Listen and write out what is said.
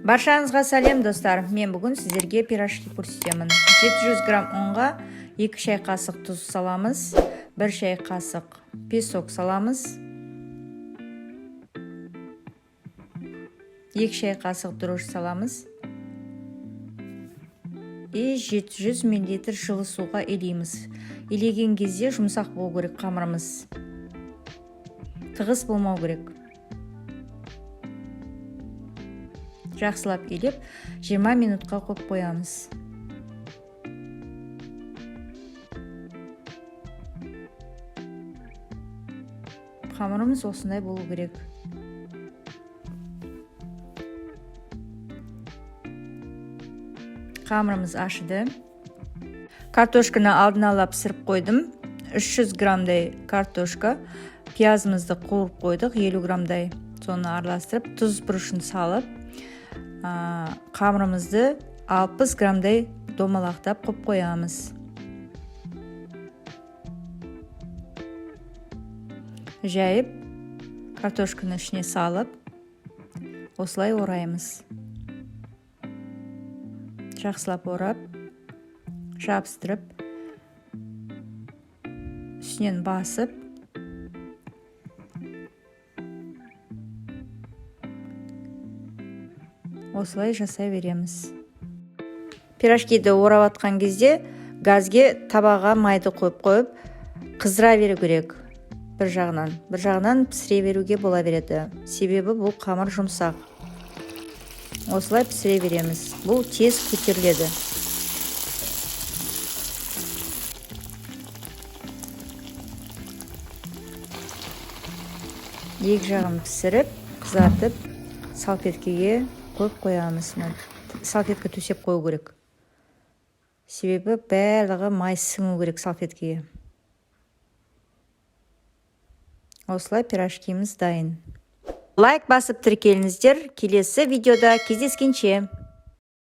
Баршаңызға сәлем, достар! Мен бүгін сіздерге пирожки көрсетемін. 700 грамм ұнға 2 шай қасық тұз саламыз, 1 шай қасық песок саламыз, 2 шай қасық дрожжи саламыз и 700 мл жылы суға илейміз. Илеген кезде жұмсақ болу керек қамырымыз, тығыз болмау керек. Жақсылап илеп, 20 минутқа қойып қоямыз. Қамырымыз осындай болу керек. Қамырымыз ашыды. Картошканы алдын ала пісіріп қойдым, 300 граммдай картошка. Пиязымызды қуырып қойдық, 50 граммдай. Соны араластырып, тұз, бұрышын салып, қамырымызды 60 граммдай домалақтап қойып қоямыз. Жайып, картошканы ішіне салып, осылай ораймыз. Жақсылап орап, жабыстырып, үстінен басып, осылай жасай береміз. Пирожкиді орап жатқан кезде газге табаға майды қойып қойып, қыздыра беру керек. Бір жағынан, бір жағынан пісіре беруге бола береді, себебі бұл қамыр жұмсақ. Осылай пісіре береміз, бұл тез көтеріледі. Екі жағын пісіріп, қызартып, салфеткеге қойып қоямыз. Салфетка төсеп қою керек, себебі барлығы май сіңу керек салфеткеге. Осылай пирожкиміз дайын. Лайк басып, тіркеліңіздер. Келесі видеода кездескенше!